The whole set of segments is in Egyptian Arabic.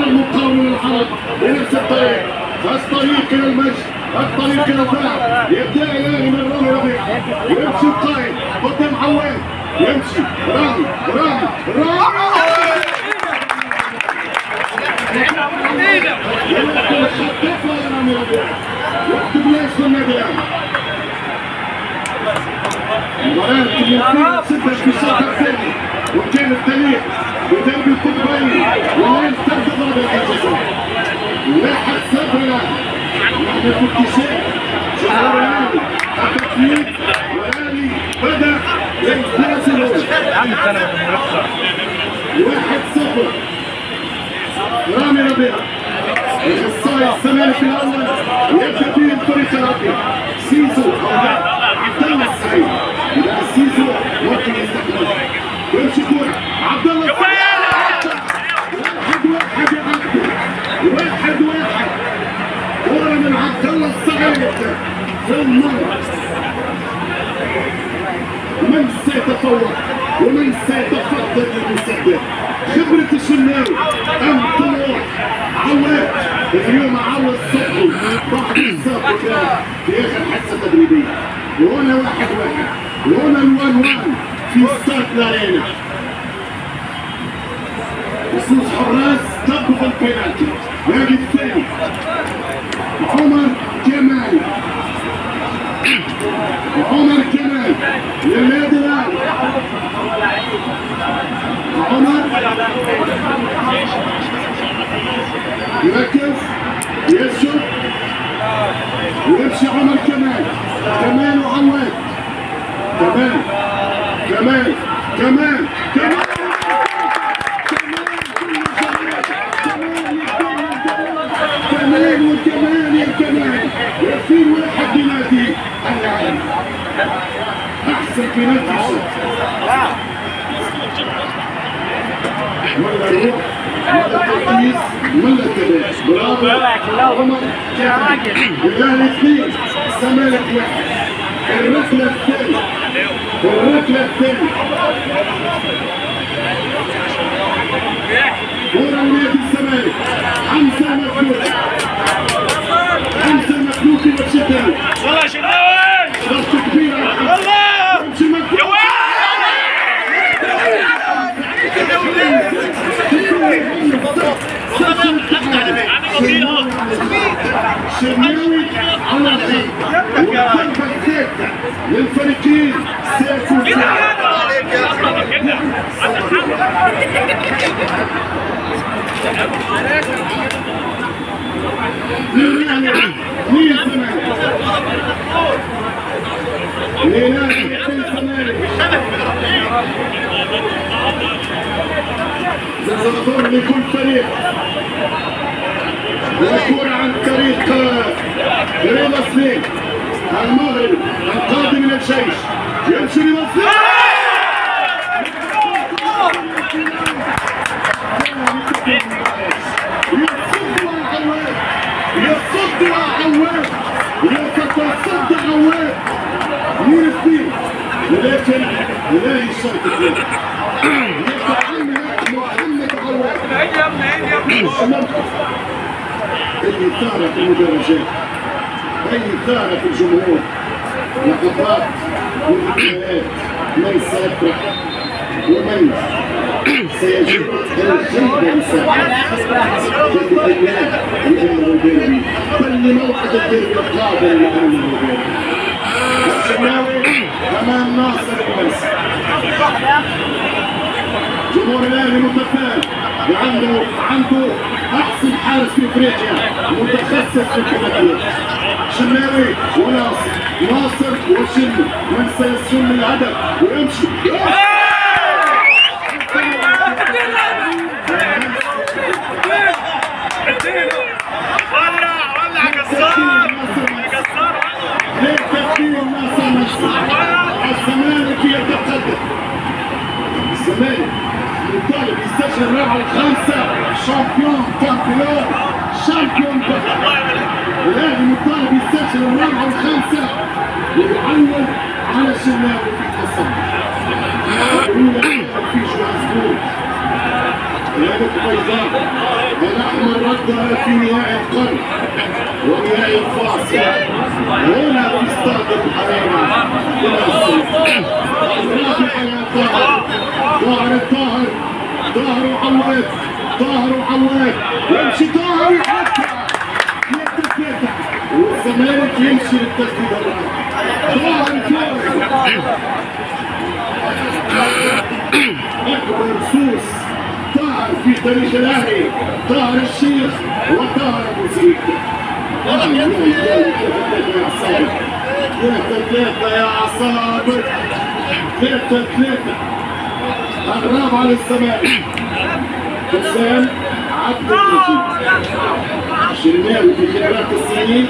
والمقاولون العرب بنفس الطريق، الطريق الى المجد، الطريق الى الذهب. يبدا الاهلي من رامي ربيعه، ويمشي القائد قدام عواد، يمشي رامي رامي رامي رامي ربيعه، يكتب ليش للنادي الاهلي. مباراة المفروض 6 في الشوط الثاني، وكان التاريخ ودربي القطبين، والان تبدا ضربة الجزاء. 1-0 الان، نحن في اكتشاف جمهور الاهلي، التفويض، والاهلي بدا ينتصر. 1-0 رامي ربيعه اخصائي الزمالك الاول، يبدا به الفريق الابيض. سيزو عبد الله السعيد، اذا سيزو ممكن يستقبل، ويمشي كورة عبد الله السعيد. 1-1 يا عبدو، 1-1، كورة من عبد الله السعيد في المرمى. من سيتفوق ومن سيتفضل للمسدد؟ خبرة الشناوي أم طموح عواد؟ اليوم عوض صبحي بعد الصف في آخر حصة تدريبية. وهنا 1-1، وهنا 1-1 في ستاد الأرينا. خصوص حراس طبق البينالتي. نادي الثاني عمر كمال، عمر كمال للنادي الاهلي. عمر يركز، يشوط، ويمشي عمر كمال. كمال وعواد، كمال كمال كمال كمال كمال وكمال يا كمال، 2-1 لنادي الاهلي. احسن بينالتي الشوط، ولا الروح ولا التركيز ولا الثبات. برافو عمر كمال. الاهلي 2 الزمالك 1. الركله الثانية، الركله الثانية، كرة لنادي الزمالك. حمزة مخلوفي، حمزة مخلوفي والشتاوي. والله شناوي ضغط كبير على حمزة، يمشي مخلوفي. شناوي على الخط، والضربة الثالثة للفريقين. ساسو زنزانة لكل فريق. والكرة عن طريق رضا سليم المغربي القادم من الجيش، يمشي رضا سليم. يصدها عواد، يصدها عواد، يتصدى عواد. 2-2، ولكن لا الشرط الثاني يتعمد محمد عواد. أي ثارة في المدرجات، أي ثارة في الجمهور، لحظات وذكريات. من سيفرح ومن سيجد الخيبة مساحة بالأيام لأنه ديربي، بل لموعد الديربي القادم لأنه ديربي. الشناوي أمام ناصر المنسي. جمهور الأهلي متفائل، عنده أحسن حارس في أفريقيا، متخصص في الكباتيات. شناوي وناصر، ناصر وشنو، من سيسجل الهدف ويمشي. ولع ولع جزار جزار. الزمالك يتقدم، الزمالك يطالب يسجل الرابعة الخامسة. champion campion champion. الاهلي مطالب يسجل الرابعة الخامسة ويعوض على الشناوي في التصدي. في جوهانسبورغ، رياض البيضاء. الأحمر ردها في نهائي القرن ونهائي الفاصل هنا في استاد الحريرة. الرابعة يا طاهر، طاهر الطاهر، طاهر وعواد، طاهر وعواد، يمشي طاهر يحطها 3-3، والزمالك يمشي للتسديد الرابع. طاهر طاهر أكبر سوس طاهر في تاريخ الأهلي، طاهر الشيخ وطاهر أبو زيد. 3-3 يا عصابر، 3-3. الرابعة للزمالك حسام عبد المجيد. الشناوي في خبرات السنين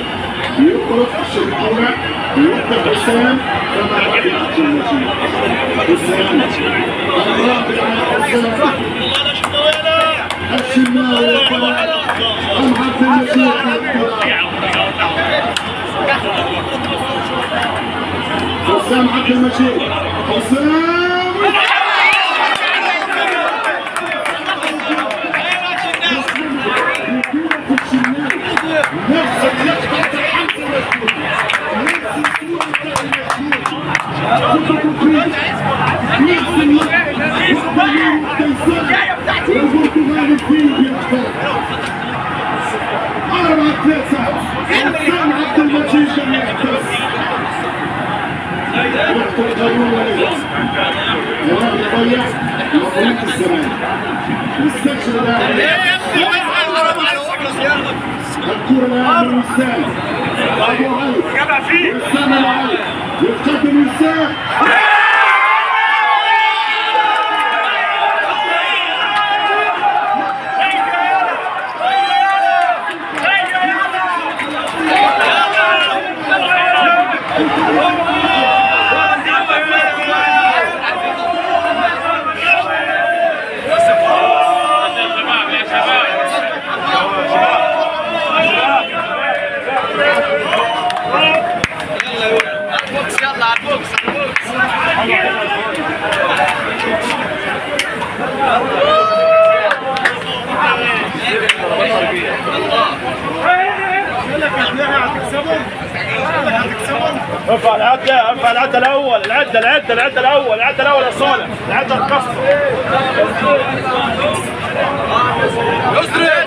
يطرق الكرة، يوقف حسام كما ربي عبد المجيد. حسام الرابعة حسام الشناوي أم عبد المجيد. حسام عبد المجيد، حسام نفس اللقطة تاع حمزة المسعود، نفس الصورة تاع المسعود، نفس اللقطة والبرتغال الفيل يخترق. 4-3. حسام عبد المجيد لم يحتس. وقت القانون وليد الراجل ضيع مبروك الزمالك. يستكشف الاهلي الكرة الآن من وسام أبو علي، وسام أبو علي يتقدم وسام. ارفع العدة، ارفع العدة الأول، العدة العدة العدة الأول، العدة الأول يا صالح، العدة القصر. يسري.